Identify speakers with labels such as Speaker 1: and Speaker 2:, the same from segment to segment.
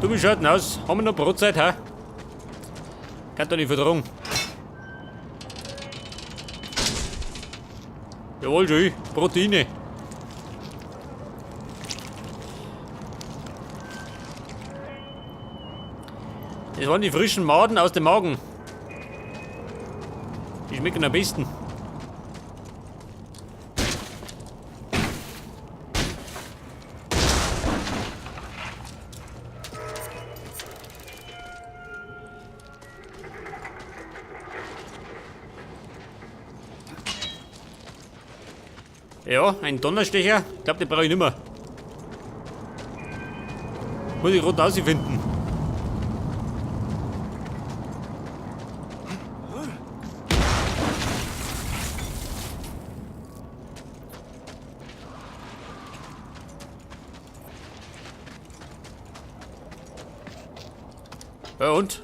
Speaker 1: Du, wie schaut denn aus? Haben wir noch Brotzeit, hä? Kann doch nicht vertragen. Jawohl, schön. Proteine. Das waren die frischen Maden aus dem Magen. Die schmecken am besten. Ja, ein Donnerstecher. Ich glaube, den brauche ich nicht mehr. Muss ich gerade rausfinden. Ja, und?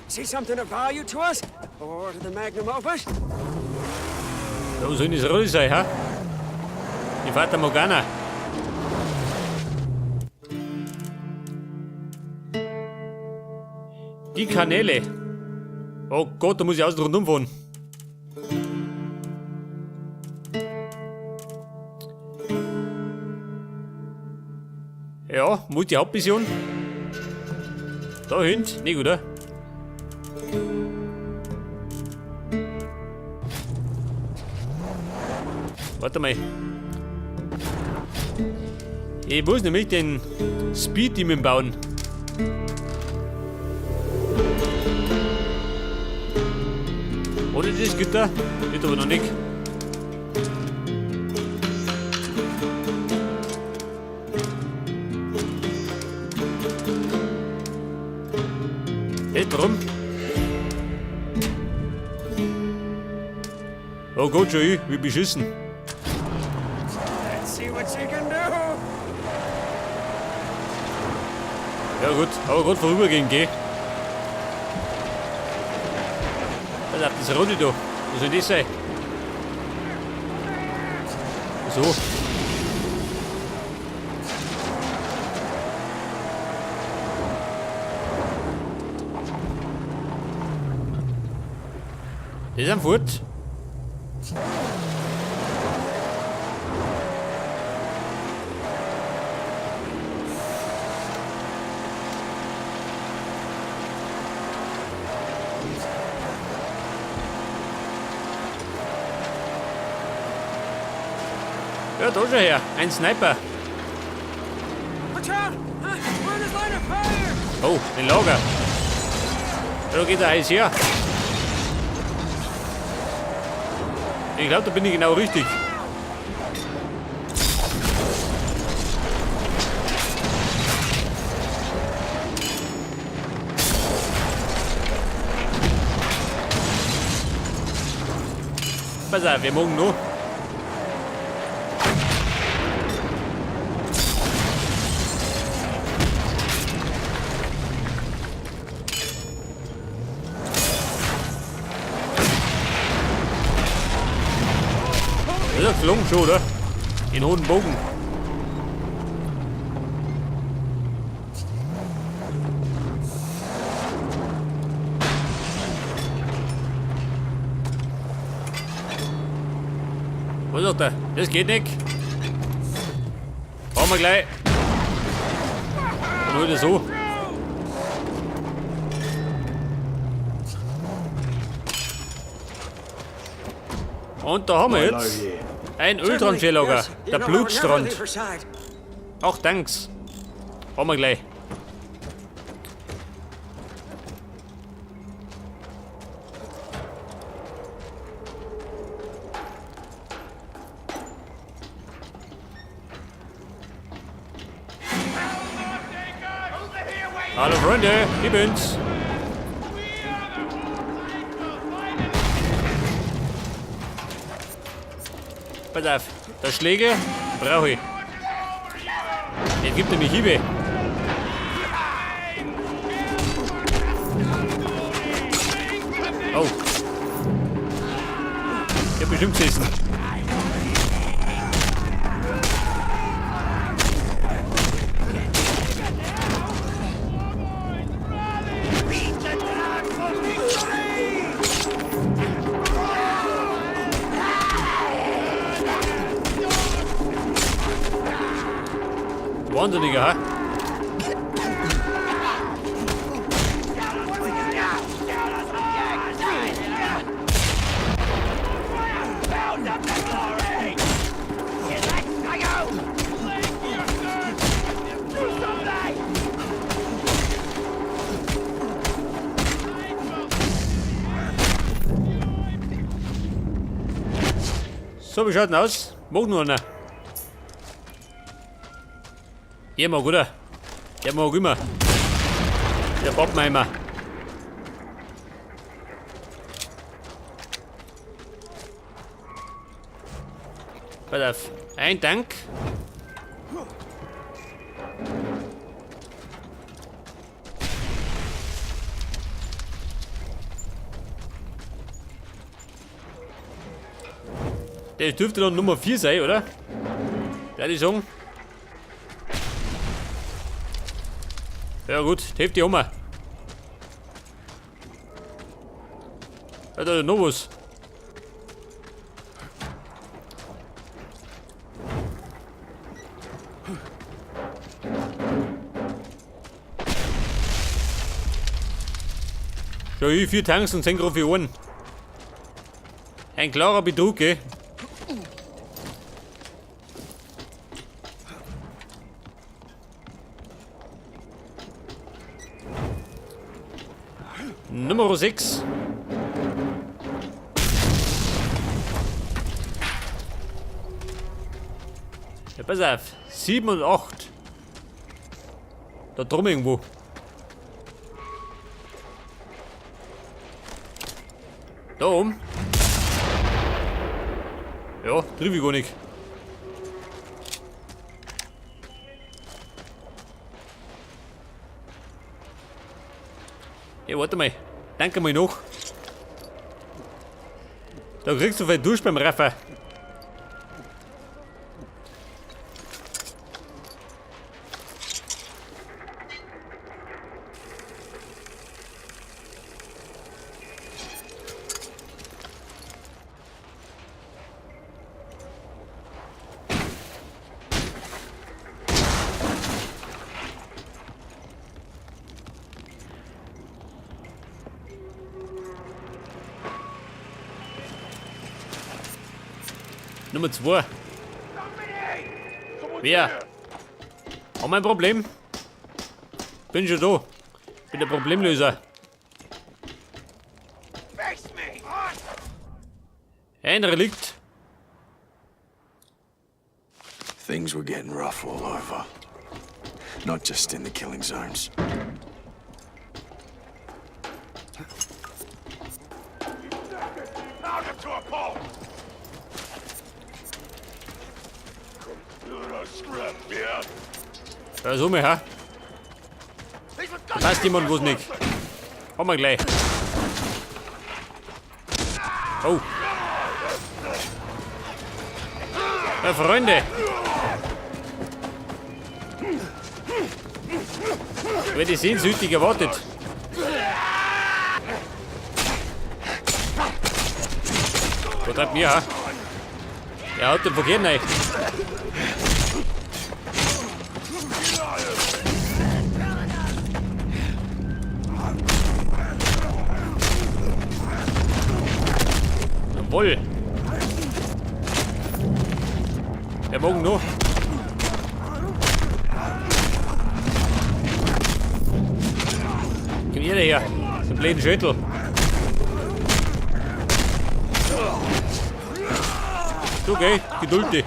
Speaker 2: See something of value to us? Or to the magnum opus?
Speaker 1: Da soll das Rolle sein, ha? Die Fata Morgana. Die Kanäle. Oh Gott, da muss ich außen rundum fahren. Ja, wo ist die Hauptmission? Da hinten? Nicht, oder? Warte mal. Ich muss nämlich den Speed Demon bauen. Oder das Gitter? Geht aber noch nicht. Das drum. Oh Gott, schon ich, wie beschissen.
Speaker 2: Let's see what she can do.
Speaker 1: Ja gut, aber gerade vorübergehen, geh. Pass auf, das Rote da. Was soll das sein? So. Das ist ein Furt. Ja, da schon her. Ein Sniper.
Speaker 2: Watch out! We're in his line of fire!
Speaker 1: Oh, ein Lager. Da geht der Eis her. Ich glaube, da bin ich genau richtig. Pass auf, wir mögen noch. Das ist ja geflogen schon, oder? In hohen Bogen. Was sagt er? Das geht nicht. Fahren wir gleich. Dann holt er so. Und da haben wir jetzt ein Öltranferlager, der Blutstrand. Ach, thanks. Haben wir gleich. Hallo Freunde, ich bin's. Pass auf, der Schläge brauche ich. Es gibt nämlich Hiebe. Oh. Ich hab bestimmt gesessen. Wahnsinniger, ha? So, wie schaut denn aus? Mag noch einer. Der mag, oder? Der mag immer. Der Pappenheimer. Pass auf. Ein Dank. Der dürfte dann Nummer 4 sein, oder? Der ich sagen. Ja gut, die Hälfte haben wir. Ja, da ist noch was. Schau hier, 4 Tanks und 10 Trophy 1. Ein klarer Betrug, gell? Nummer 6. Ja, pass auf. 7 und 8. Da drum irgendwo. Da oben. Ja, triff ich gar nicht. Hey, warte mal. Danke mal noch. Da kriegst du vielleicht Dusch beim Raffer. Nummer 2. Wer? Haben wir ein Problem? Bin schon da. Bin der Problemlöser. Ein Relikt.
Speaker 2: Things were getting rough all over. Not just in the killing zones.
Speaker 1: Da ist um, ha? Da passt jemand wo's nicht. Haben wir gleich. Oh. Ja, Freunde. Ich werde sehnsüchtig erwartet. Wo treibt mir, ha? Der haut den Verkehr rein. Jawohl. Der morgen noch. Komm ihr her. So blöden Schüttel. Du, gell? Geduld dich.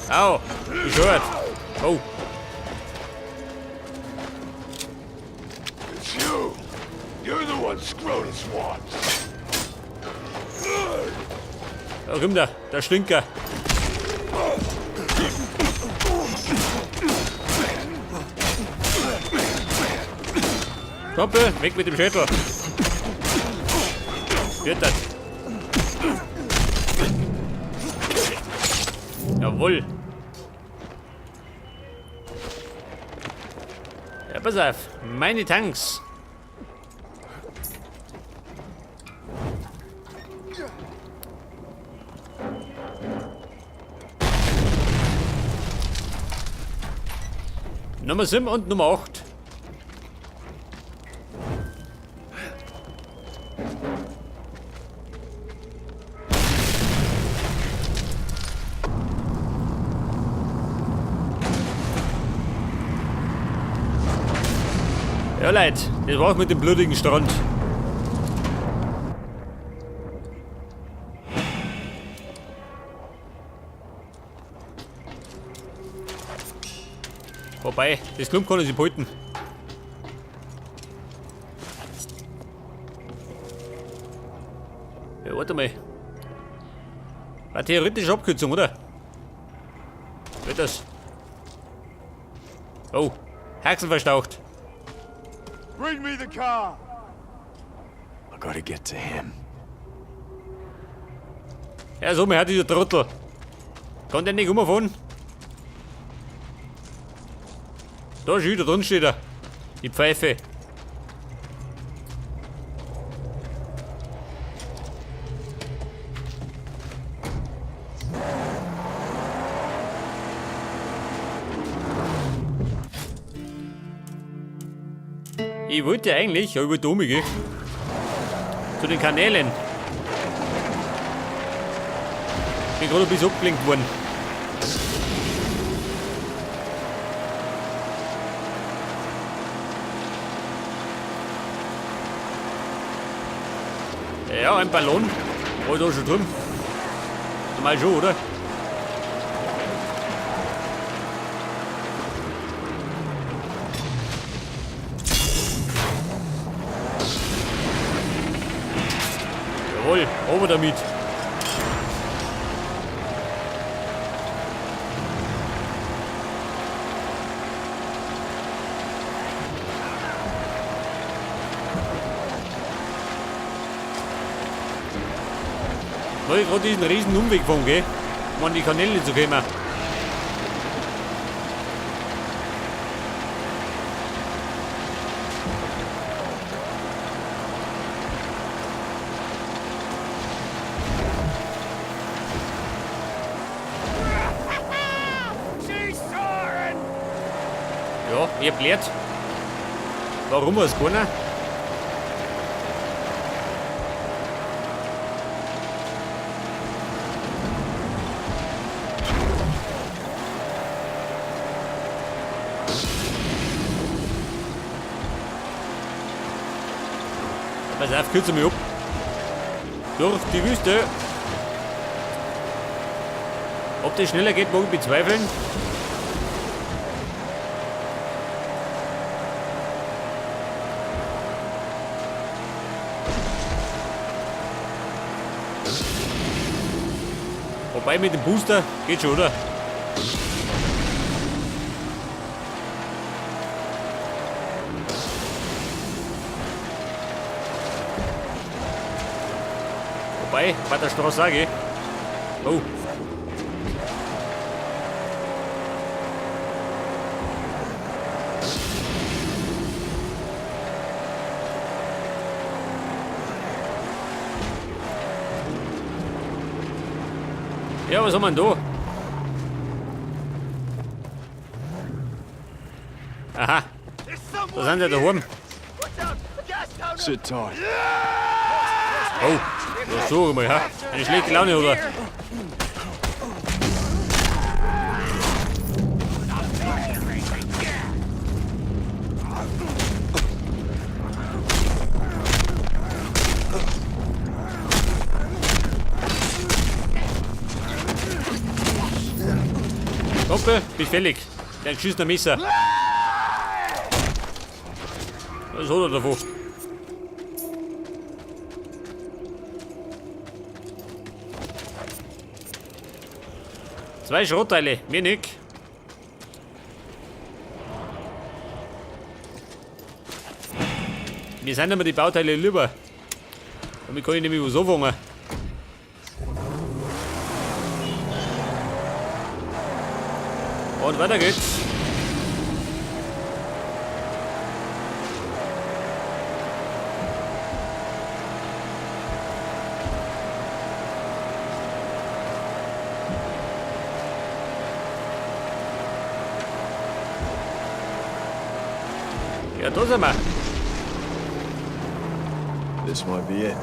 Speaker 1: Au, bescheuert. Oh.
Speaker 3: It's you. You're the one Scrotus wants.
Speaker 1: Da kommt er, der Stinker. Kumpel, weg mit dem Schädel. Wird das. Jawohl. Ja, pass auf, meine Tanks. Nummer 7 und Nummer 8. Ja, Leute, das war's mit dem blutigen Strand. Wobei, das Klump kann ich sich behalten. Ja, warte mal. War theoretisch Abkürzung, oder? Wird das? Oh, Haxen verstaucht.
Speaker 3: Bring me the car!
Speaker 2: I gotta get to him.
Speaker 1: Ja, so mir hat dieser Trottel. Kann der nicht rumfahren? Da ist er, da drin steht er. Die Pfeife. Ich wollte eigentlich, ja, über die gehen. Zu den Kanälen. Bin gerade ein bisschen abgelenkt worden. Ja, ein Ballon. War ich da schon drin? Normal schon, oder? Jawohl, over damit. Weil ich gerade diesen riesen Umweg fahren, gell? Um an die Kanäle zu kommen. Ja, ich hab gelernt. Warum weiß keiner? Pass auf, kürze mich ab. Durch die Wüste. Ob das schneller geht, mag ich bezweifeln. Wobei mit dem Booster geht schon, oder? Wobei, bei der Straße auch, gell? Oh. Ja, was haben wir denn da? Aha, da sind sie daheim.
Speaker 2: Sit tight.
Speaker 1: Oh, ja, so mal, ha? Eine schlechte Laune, oder? Kumpel, bist fällig. Dein geschissener Messer. Was hat er davon? Zwei Schrottteile, mehr nicht. Mir sind immer die Bauteile lieber. Damit kann ich nämlich was anfangen. Und weiter geht's. Ja, da sind wir.
Speaker 2: This might be it.